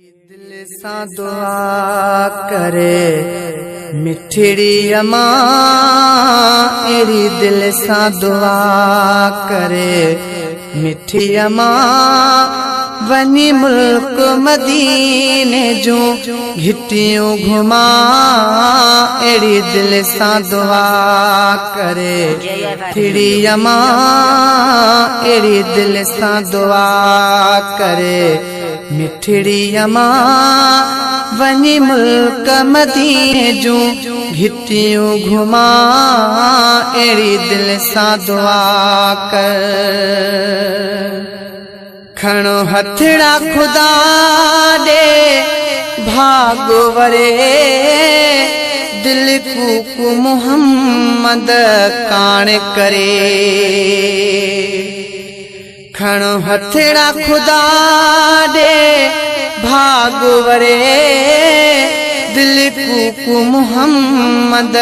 دل سان دعا ڪري مٺڙي امان اهڙي دل سان دعا ڪري مٺي امان وڃي ملڪ مديني جون گهٽيون گهمان اهڙي دل سان دعا ڪري مٺڙي امان اهڙي دل سان دعا ڪري مٺڙي امان وڃي ملڪ مديني جون گهٽيون گهمان اهڙي دل سان دعا ڪر. کڻو هٿڙا خدا ڏي ڀاڳ وري دل ڪوڪ محمد ڪاڻ ڪري. کڻ هٿڙا خدا ڏي ڀاڳ وري دل ڪوڪ محمد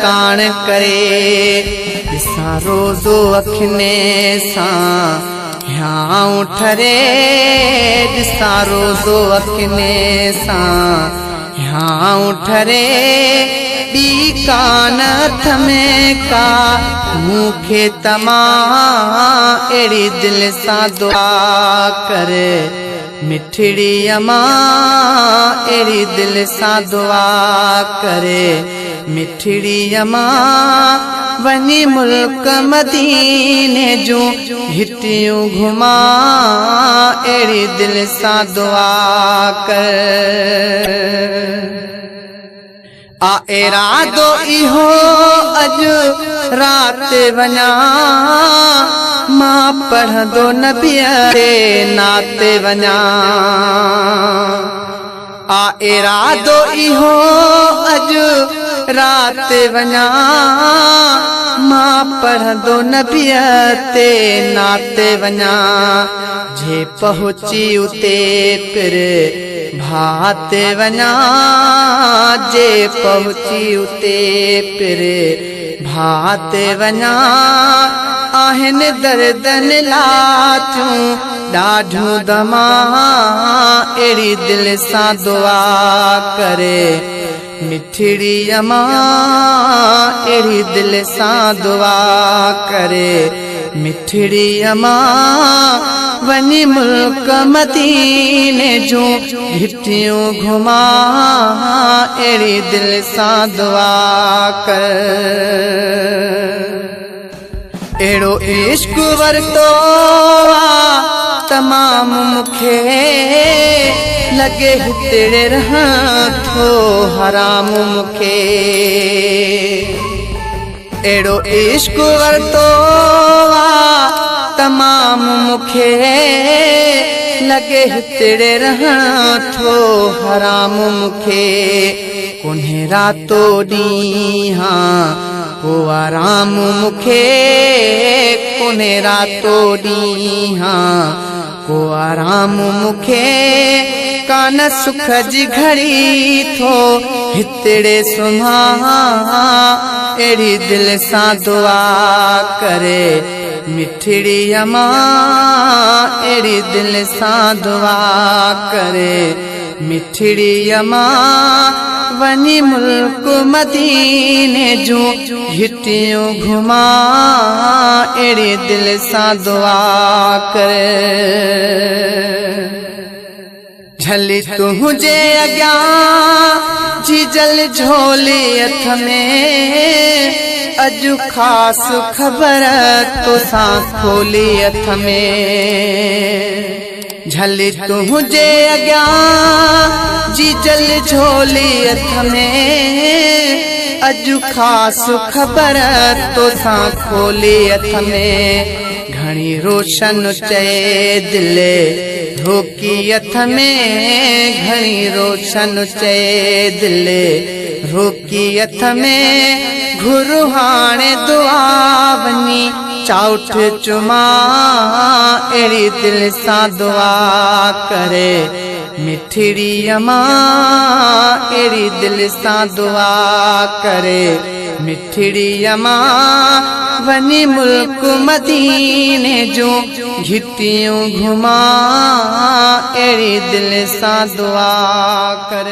ڪاڻ ڪري ڏسان روزو اکين سان هيانء ٺري ڏسان روزو اکين سان هيانء ٺري، ٻي ڪانه اٿم ڪا، مون کي تمان اهڙي دل سان دعا ڪر مٺڙي امان اهڙي دل سان دعا ڪر مٺڙي امان وڃي ملڪ مديني جون گهٽيون گهمان اهڙي دل سان دعا ڪر. آ ارادو اهو اڄ رات وڃان مان پڙهندو نبيء تي نعت وڃان. آ ارادو اهو اڄ رات وڃان مان پڙهندو نبيء تي نعت وڃان جي پهچي اتي پر ڀات وڃان جي پهچي اتي پر ڀات وڃان آهن دردن لاٿيون ڏاڍيون دمان اهڙي دل سان دعا ڪري مٺڙي امان اهڙي دل سان دعا ڪري مٺڙي امان وڃي ملڪ مديني جون گهٽيون گهمان اهڙي دل سان دعا ڪر. اهڙو عشق ورتو آ تمام مونکي لڳي هتڙي رهان ٿو حرام مونکي اهڙو عشق ورتو آ تمام مونکي لڳي هتڙي رهان ٿو حرام مونکي ڪونهي راتو ڏينهان ڪو آرام مون کي ڪونهي راتو ڏينهان ڪو آرام مون کي ڪانه سک جي گهڙي ٿو هتڙي سمهان اهڙي دل سان دعا ڪري مٺڙي امان اهڙي دل سان دعا ڪري مٺڙي امان وڃي ملڪ مديني جون گهٽيون گهمان اهڙي دل سان دعا ڪر. جهلي تنهنجي اڳيان جيجل جهولي اٿ ۾ اڄ خاص خبر توسان کولي اٿ ۾. جهلي تنهنجي اڳيان جيجل جهولي اٿ ۾ اڄ خاص خبر توسان کولي اٿ ۾ گهڻي روشن چئي دل روڪي اٿ ۾ گهڻي روشن چئي دل روڪي اٿ ۾ گهر هاڻي دعا وڃي چائوٺ چمان اهڙي دل سان دعا ڪري مٺڙي امان اهڙي دل سان دعا ڪري مٺڙي امان وڃي ملڪ مديني جون. گهٽيون گهمان، اهڙي دل سان دعا ڪر.